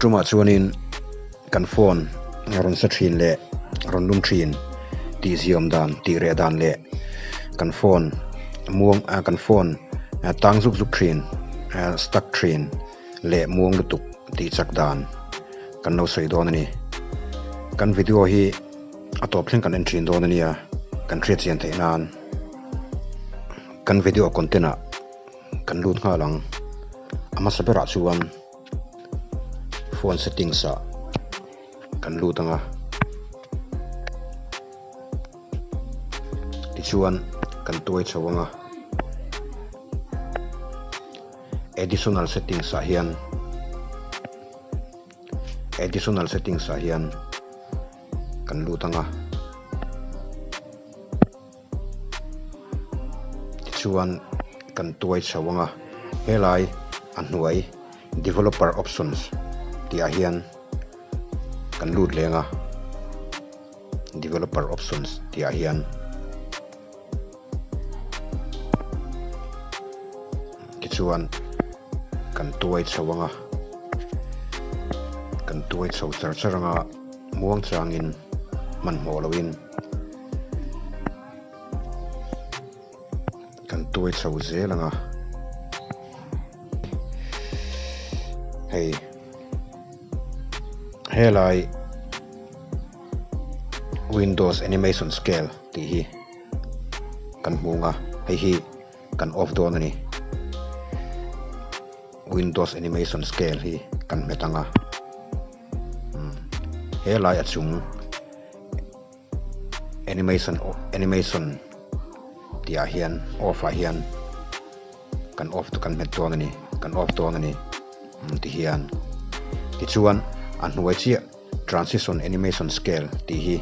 tumah chuanin kan phone rawn sa thin leh rawn lum thin tih ziawm dan tih reh dan leh kan phone muang ah kan phone tang zuk zuk thin stuck thin leh muang lutuk tih chak dan kan lo sawi dawn a ni. Kan video hi a tawp thleng kan en thin dawn a nia kan hriat chian theih nan kan video content ah kan lut nghal ang. A hmasa berah chuan phone settings ah kan lut ang a, tichuan kan tuai chho ang a, additional settings ah hian additional settings ah hian kan lut ang a. Tichuan kan tuai chho ang a, helai a hnuai developer options tih ah hian kan lut leng a, developer options tih ah hian tichuan kan tuai chho ang a, kan tuai chho char char ang a muang changin hmanhmawh loin. Kan tuai chho zel ang a, hei helai windows animation scale tih hi kan hmu ang a, hei hi kan off dawn a ni. Windows animation scale hi kan hmet ang a, helai a chung. Animation animation tih ah hian off ah hian kan off kan hmet dawn a ni kan off dawn a ni ti hian tichuan a hnuai chiah transition animation scale tih hi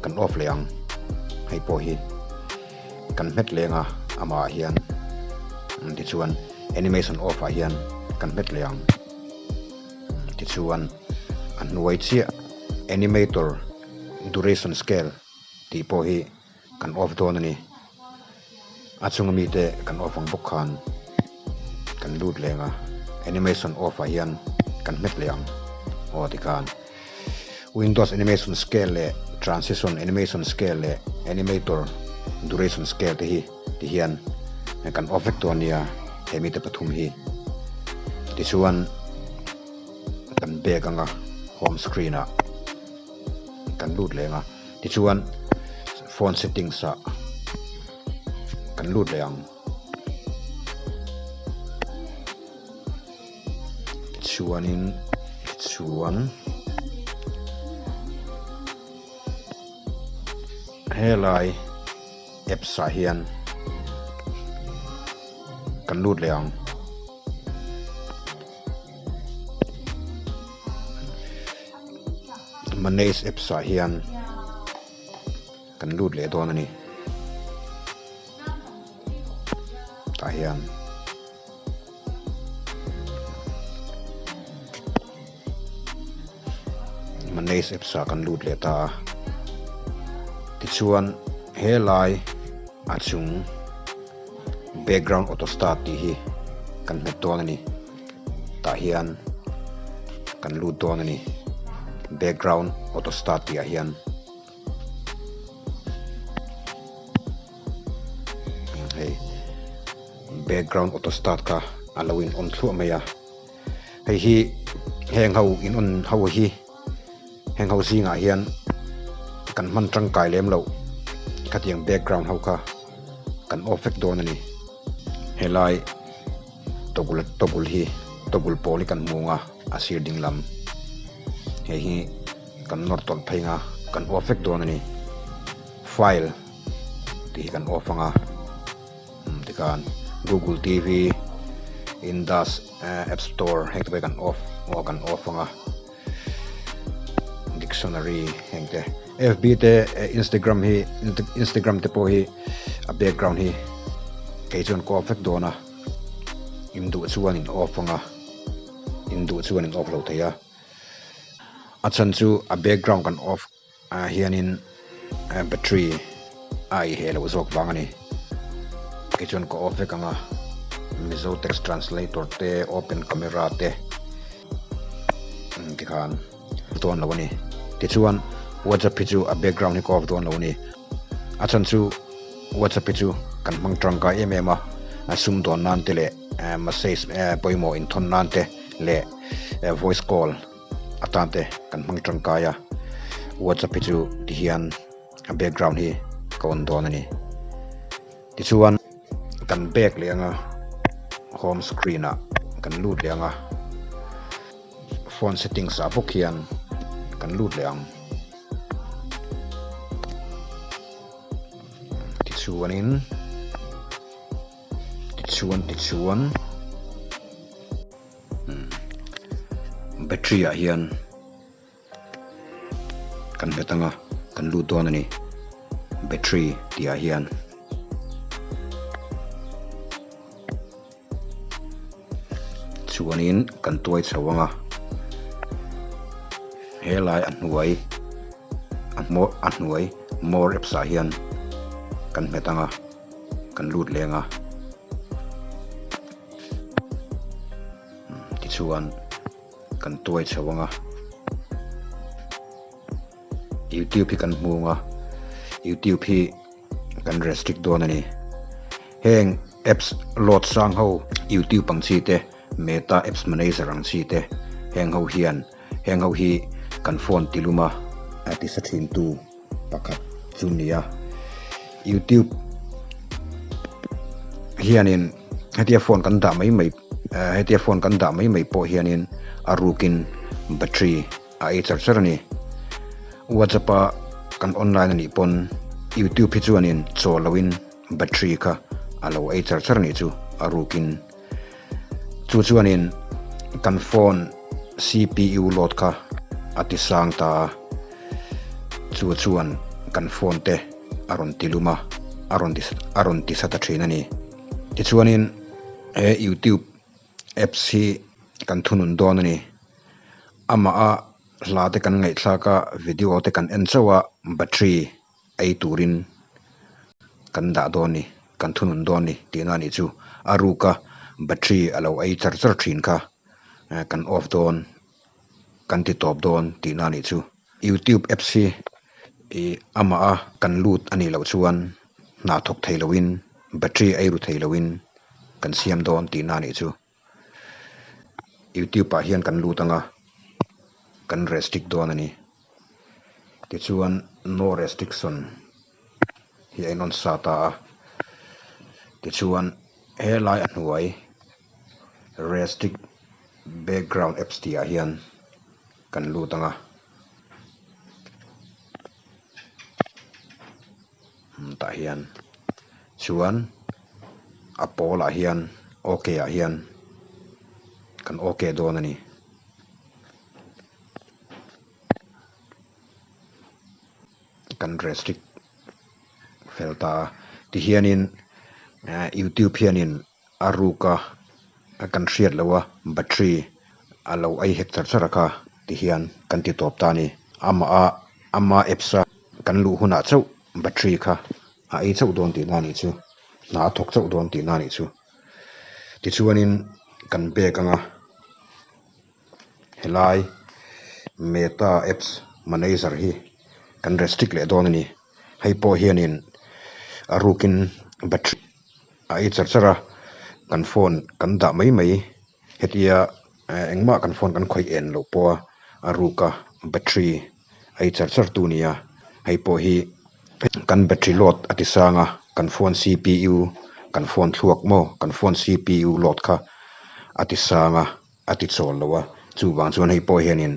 kan off leh ang hei pawh hi kan hmet leng a amah ah hian tichuan animation off ah hian kan hmet leh ang. Tichuan a hnuai chiah animator duration scale tih pawh hi kan off dawn a ni. A chunga mite kan off ang bawk khan kan lut leng a, animation off ah hian kan hmet leh ang aw tikhan windows animation scale leh transition animation scale leh animator duration scale te hi tihian kan off vek dawn nia he mite pathum hi tichuan kan bag anga home screen ah kan lut leh anga tichuan phone settings ah kan lut leh ang tichuanin tichuan helai apps ah hian kan lut leh ang. Manage apps ah hian kan lut leh dawn a ni tah hian Manage apps ah kan lut leh ta a tichuan helai a chung background auto start tih hi kan hmet dawn a ni tah hian kan lut dawn a ni background auto start tih ah hian hei background auto start kha a lo in on thluah mai a hei hi heng ho in on ho hi heng ho zingah hian kan hman tangkai lem loh khatiang background ho kha kan off vek dawn a ni helai toggle toggle hi toggle pawl hi kan hmu ang a a sir ding lam hei hi kan nawr tawlh phei ang a kan off vek dawn a ni file tih hi kan off ang a tikhan google T_V indus app store heng te pawh hi kan off aw kan off ang a. Dictionary heng te fb te instagram hi instagram te pawh hi a background hi kei chuan ka off vek dawn a in duh chuan in off ang a in duh chuan in off lo thei a a chhan chu a background kan off ah hianin battery a ei heh loh zawk vang a ni kei chuan ka off vek ang a Mizo text translator te open camera te. tikhan dawn lo a ni. Tichuan WhatsApp hi chu a background hi ka off dawn lo a ni. A chhan chu WhatsApp hi chu kan hmang tangkai em em a, a sumdawn nan te leh message pawimawh inthawn nan te leh voice call atan te kan hmang tangkai a. WhatsApp hi chu tihian a background hi ka on dawn a ni. Tichuan kan back leh anga home screen ah kan lut leh anga phone settings ah bawk hian kan lut leh ang. Tichuanin tichuan tichuan battery ah hian. Kan hmet anga kan lut dawn a ni battery tih ah hian chuanin kan tuai chho anga helai a hnuai a hmawr a hnuai more apps ah hian kan hmet anga kan lut leng a tichuan. Kan tuai chho ang a, youtube hi kan hmu ang a, youtube hi kan restrict dawn a ni. Heng apps load sang ho youtube ang chi te, meta apps manager ang chi te heng ho hian heng ho hi kan phone tilum a, a tisa thin tu pakhat chu ni a. Youtube hianin hetia phone kan dah mai mai hetia phone kan dah mai mai pawh hianin a rukin battery a ei char char a ni. WhatsApp a kan online a nih pawn youtube hi chuanin chaw loin battery kha a lo ei char char a nih chu a rukin. Chu chuanin kan phone cpu load kha a ti sang ta a, chu chuan kan phone te a rawn ti lum a, a rawn ti a rawn ti sa ta thin a ni. Tichuanin he youtube apps hi kan thunun dawn a ni. Amah a hla te kan ngaihthlak a, video te kan en chauh a, battery ei turin kan dah dawn ni, kan thunun dawn ni tihna a nih chu. A ruka battery a lo ei char char thin kha kan off dawn, kan ti tawp dawn tihna a nih chu. Youtube apps hi ih amah a kan lut a nih loh chuan hna thawk thei loin battery ei ru thei loin kan siam dawn tihna a nih chu. Youtube ah hian kan lut ang a, kan restrict dawn a ni. Tichuan no restriction hi a inawn sa ta a, tichuan helai a hnuai restrict background apps tih ah hian kan lut ang a. Tah hian chuan a pawl ah hian ok ah hian kan ok dawn a ni. Kan restrict fel ta a tihianin youtube hianin a ruk a kan hriat loh a battery a lo ei hek char char a kha ti hian kan ti tawp ta a ni amah a ama apps a kan luh hunah chauh battery kha a ei chauh dawn tihna a nih chu hna a thawk chauh dawn tihna a nih chu tichuanin kan bag anga helai meta apps manager hi kan restrict leh dawn a ni hei pawh hianin a rukin battery. A ei char char a, kan phone kan dah mai mai hetia engmah kan phone kan khawih en loh pawh a a ruk a battery a ei char char tu nia hei pawh hi kan battery load a ti sang a kan phone cpu kan phone thluak maw kan phone cpu load kha a ti sang a a ti chawl lo a chuvang chuan hei pawh hianin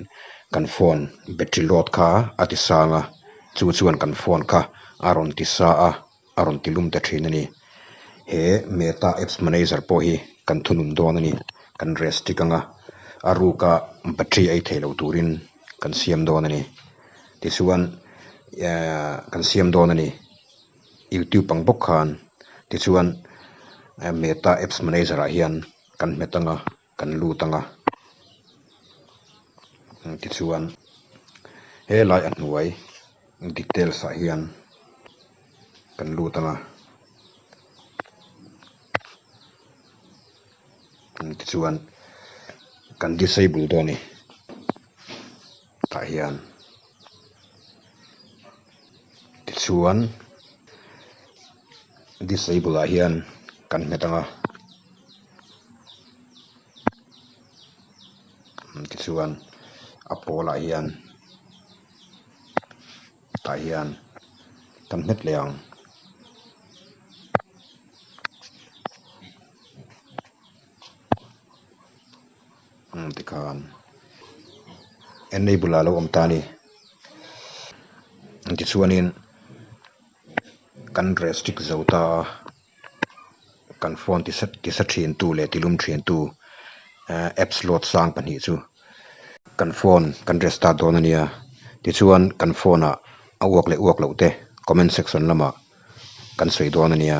kan phone battery load kha a ti sang a chu chuan kan phone kha a rawn ti sa a. a rawn ti lum ta thin a ni. He Meta Apps Manager pawh hi kan thunun dawn a ni. Kan restrict anga a ruka battery ei thei lo turin kan siam dawn a ni. Tichuan ehh kan siam dawn a ni. Youtube ang bawk khan tichuan Meta Apps Manager ah hian kan hmet anga kan lut anga tichuan helai a hnuai details ah hian kan lut anga tichuan kan disable dawn a ni. Tah hian tichuan disable ah hian kan hmet ang a tichuan a pawl ah hian tah hian kan hmet leh ang. Umm tikhan enable ah lo awm ta a ni tichuanin kan restrict zo ta a kan phone ti sa ti sa thin tu leh ti lum thin tu eh apps load sang pahnih chu kan phone kan restart dawn a nia tichuan kan phone ah a uak leh uak loh te comment section lamah kan sawi dawn a nia.